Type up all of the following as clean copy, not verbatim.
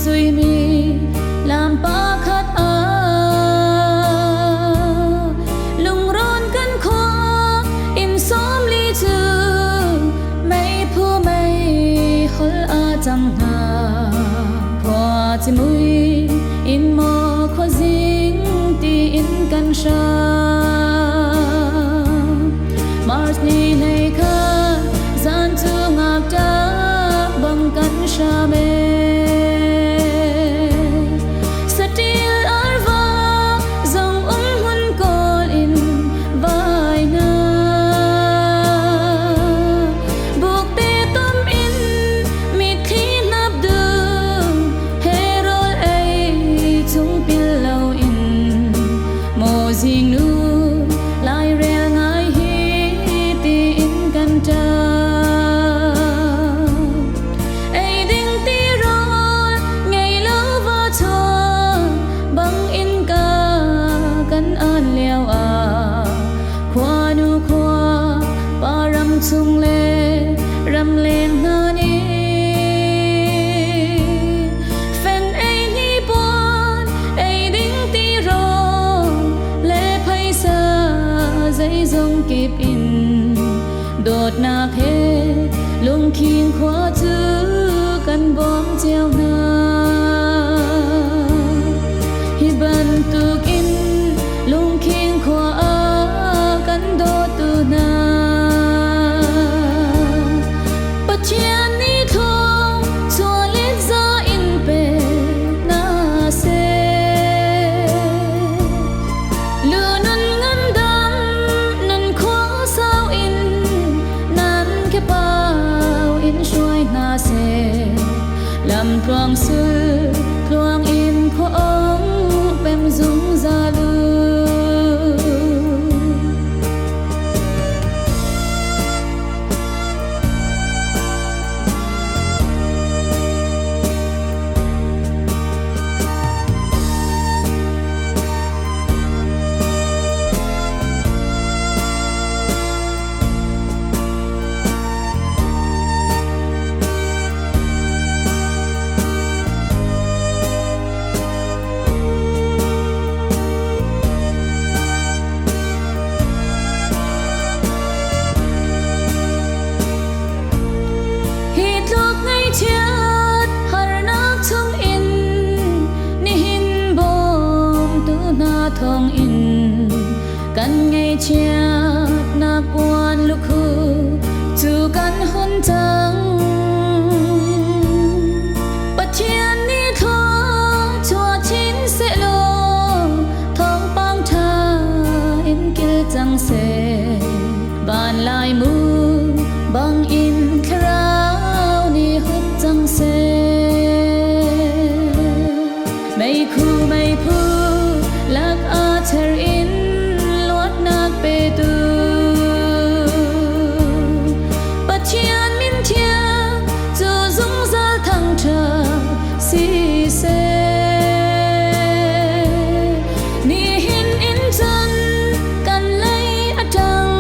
Suimi lam pakhat ah lungrawn kan khua in 40 cu meiphu meihol a cang hna. Khua cimui in maw khuazing tiin kan hrang. Mars ni hlei kha zan cu ngakṭah bang kan hram ee. Saṭil arva zong um hmun kawl in vai hna. Bukte tom in mitthli hnap dum he rawl ei chung pil loin maw zingnu lairel ngai hi tiin kan ṭap. Ei ding ti rawl ngei lo va chuak bang in ka kan an lio ah khuanu khua pa ram chung le ram leng hna nih fen ei ni puan ei ding ti rawl le phaisa zeizong kip in dawtnak he lungkhing khua cu kan bawm cio hna. Hi bantukin lungkhing khua ah kan dawtu hna. Pathian nih thlua chuahlet za in pe hna seh. Lunun ngandam nun khua sau in nan kepau in hruai hna seh. Lam tluang sul tluang in khua ong pem zungzal u. Hi tluk ngaihchiat harnak chungin nihin bawmtu hna thawngin kan ngaihchiatnak puan lukhu cu kan hun cang. Pathian nih thlua chuah chin sehlaw thawngpang ṭha in kil cang seh. Van lai mu bang in thlarau nih hup cang seh. Meikhu meiphu lak ah cher in luatnak petu Pathian min thiang cu zungzal thangṭhat si seh. Nihin in cun kan lei a ṭang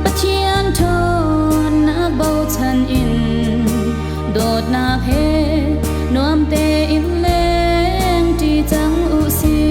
Pathian ṭhawnnak bochan in dawtnak he nuam tein lengṭi cang u sih.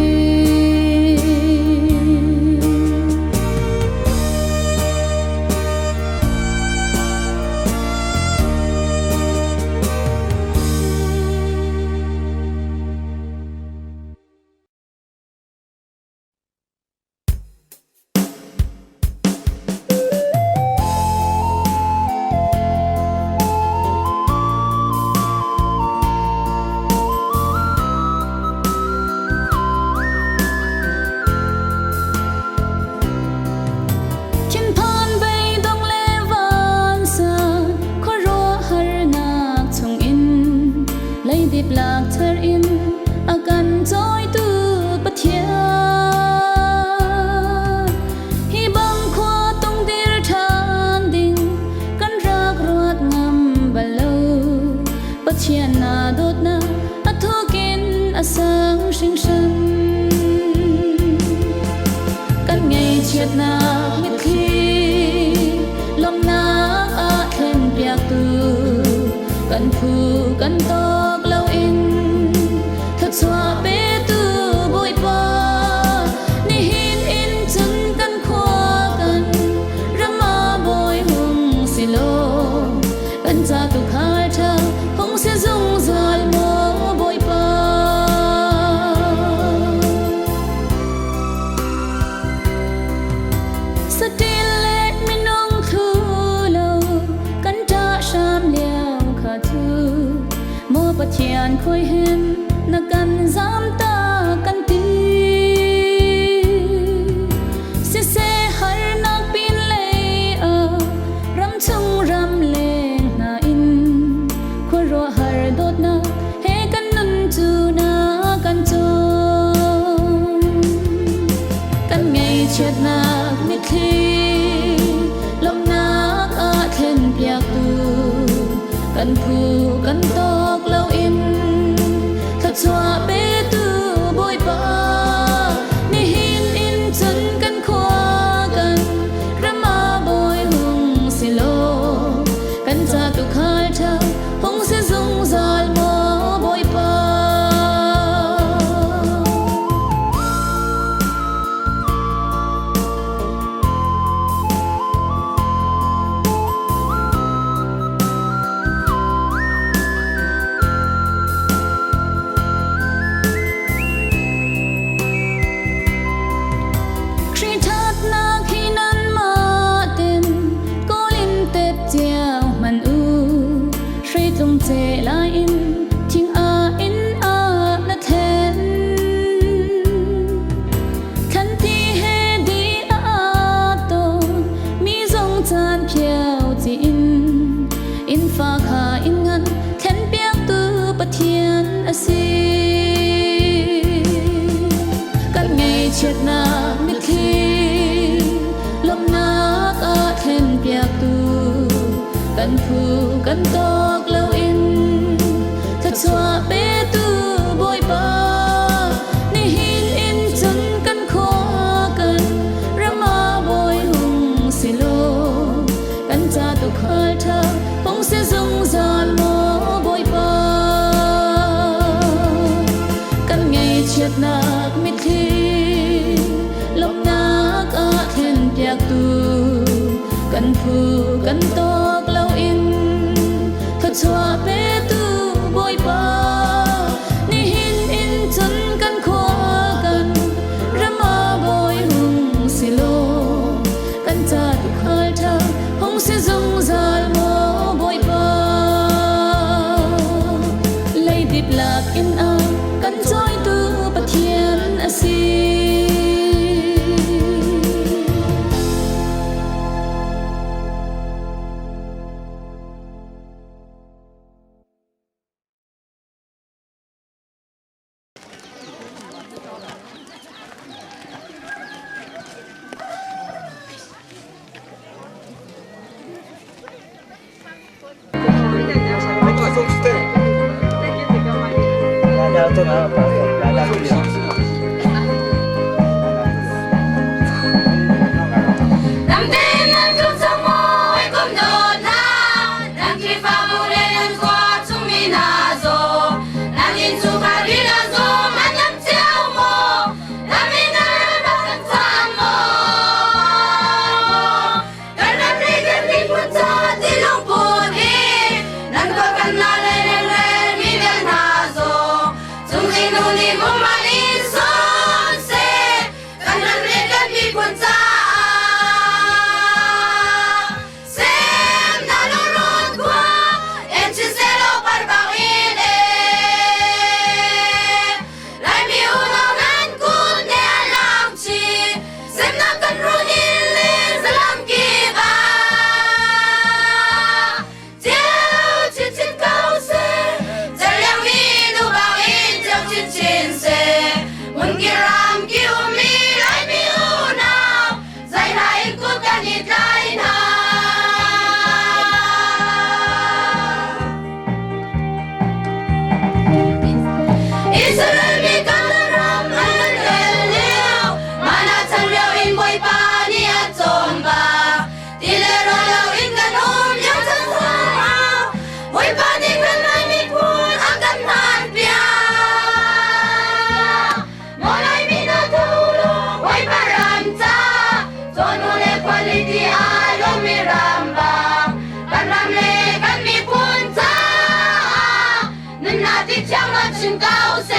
Thinphan beidong le vansan khuaruahharnak chungin leidip lak thar in a kan cawitu Pathian. Hi bang khua tung dir ṭhan ding kan rak ruat ngam bal lo. Pathian na dawtnak a thuk in a sang hringhran. Kan ngaihchiatnak mitthli lawmhnak ah thlenpiaktu kan phu kan tawk loin. in na kan zamtak kan ti. Siseh harnak pinlei ah ramchung ramleng hna in khuaruahhar dawtnak he kan nun cu na kan cawn. Kan ngaihchiatnak mitthli lawmhnak ah thlenpiaktu kan phu kan tawk loin thluachuah petu Bawipa nihin in cun kan khua kan ram ah bawi hung si law kan ca tuukhal ṭha hung si zungzal maw Bawipa. Khrih ṭhatnak hi nanmah ten kawl in tep cio hmanh u. Hreitlung ceh lai in thing ah inn ah na thlen. Thlanti he di a aa tawn mi zong caan phiao in innfa kha inn ngan thlenpiaktu Pathian a si. Kan ngaihchiatnak mitthli lawmhnak ah thlenpiaktu kan phu kan tawk loin thluachuah petu Bawipa nihin in cun kan khua kan ram ah bawi hung si law kan ca tuukhal ṭha hung si zungzal maw Bawipa kan ngaihchiatnak mitthli lawmhnak ah thlenpiaktu kan phu kan tawk loin thluachuah petu Bawipa nihin in cun kan khua kan ram ah bawi hung si law kan ca tuukhal ṭha hung si zungzal maw Bawipa leidip lak in a kan cawitu Pathian a si. Lamdin nan tluk cang maw hawikom dawt hna nan Khrihfabu le nan khua chungmi hna zaw nan innchungkhar lila zong an dam cio maw lam in nan rak kan cang maw kan ram le kan miphun ca ti lungput hi nan khua kan na le nan rel mi vial hna zong cung nu nih mummal in sawn seh kan ram le kan miphun caah sem na lungruat khua en chin selaw parbang in e Laimi unau nan kun ne a lang chi semnak kan run in le zalam kip ah Ceu chinchin ko seh, caliangmi nu bangin ceu chinchin seh. Hmun ram ki ummi Laimi unau, zai hna in kut kan i tlai hna. Israel mi kan ram an rel lio, mana chan lio in Bawipa nih a cawn bak. Ti le rawl loin kan um lio chan chungah Bawipa nih kan Lai miphun a kan hmanpiak. Maw Laimi na tho law Bawipa ram ca cawnu le khualipi aa lawmmi ram bang kan ram le kan miphun caah nunnak ti thiang lo chin ko seh.